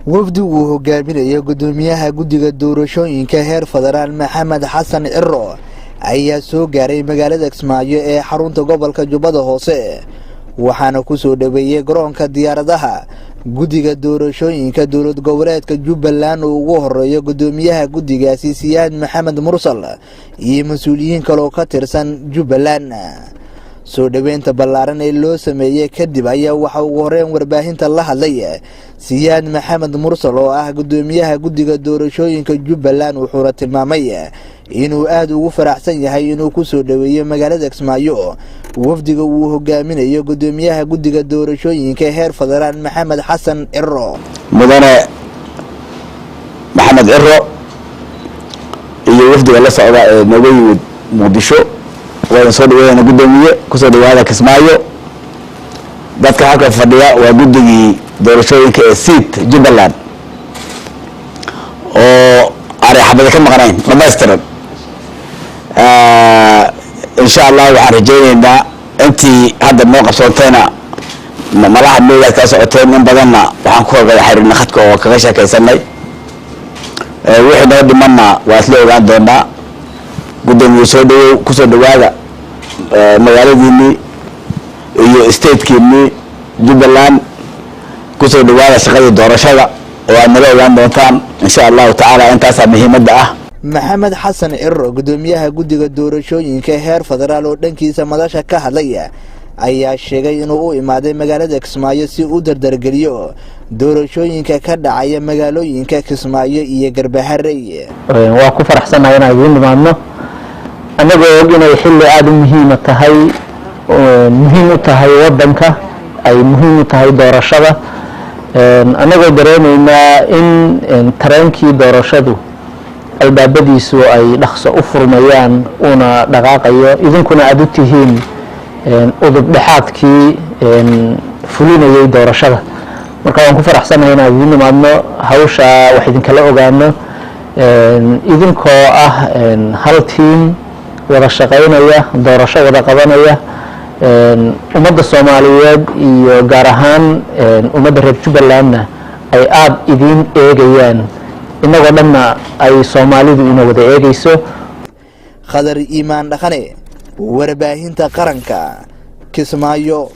Wafdi uu hogaaminayo gudoomiyaha guddiga doorashooyinka heer federaal, Maxamed Xasan Ciro, ayaa soo gaaray magaalada Kismaayo ee xarunta gobolka Jubbada Hoose, waxaana kusoo dhaweeyey garoonka diyaaradaha guddiga doorashooyinka dowlad goboleedka Jubbaland uu ugu horeeyo gudoomiyaha guddigaasi, Siyaad Maxamed Mursal, iyo mas-uuliyiin kaloo ka tirsan Jubbaland. Soo dhoweynta ballaaran ee loo sameeyey kadib ayaa waxaa ugu horeyn warbaahinta la hadlay Siyaad Maxamed Mursal oo ah gudoomiyaha guddiga doorashooyinka Jubbaland, wuxuuna tilmaamay inuu aada ugu faraxsan yahay inuu kusoo dhoweeyo magaalada Kismaayo wafdiga uu hogaaminayo gudoomiyaha guddiga doorashooyinka heer federaal, Maxamed Xasan Ciro. Mudane Maxamed Ciro iyo wafdiga la socda ee nooga yimid Muqdisho, wayna soo dhaweynayna. Guddoomiye, kusoo dhawaada Kismaayo. Dadka halka fadhiya waa guddigii doorashooyinka ee SEIT Jubbaland oo aanay xabada ka maqnayn, dhamaystiran. Insha Allah waxaan rajayneynaa intii hadda noo qabsoontayna malaha meegaad kala socoteen, in badanna waxaan ku wada xiriirnay khadka oo kaga sheekaysanay. Wixii noo dhimanna waa isla ogaan doonaa. Guddoomiye, soo dhawow, kusoo dhawaada magaaladiinii iyo statekiinii Jubbaland. Kusoo dhawaada shaqadii doorashada oo aad nala ogaan doontaan, insha Allahu tacaala. Intaasaa muhiimadda ah. Maxamed Xasan Ciro, gudoomiyaha guddiga doorashooyinka heer federaal, oo dhankiisa madasha ka hadlay, ayaa sheegay inuu u imaaday magaalada Kismaayo si uu dardargeliyo doorashooyinka ka dhacaya magaalooyinka Kismaayo iyo Garbaharey. Waa ku faraxsannahay inaan idiin nimaadno, annagoo og inay xilli aada u muhiima tahay, muhiim u tahay waddanka, ay muhiim u tahay doorashada, annagoo dareemaynaa in tareenkii doorashadu albaabadiisu ay dhaqso u furmayaan uuna dhaqaaqayo, idinkuna aada u tihiin udub dhexaadkii fulinayay doorashada. Marka waan ku faraxsanahay inaan idiin nimaadno, hawsha wax idinkala ogaano, idinkoo ah hal team wada shaqaynaya, doorasho wada qabanaya. Ummadda Soomaaliyeed iyo gaar ahaan ummadda reer Jubbalandna ay aada idiin eegayaan, innagoo dhanna ay Soomaalidu ina wada eegayso. Khadar Iimaan Dhaqane, Warbaahinta Qaranka, Kismaayo.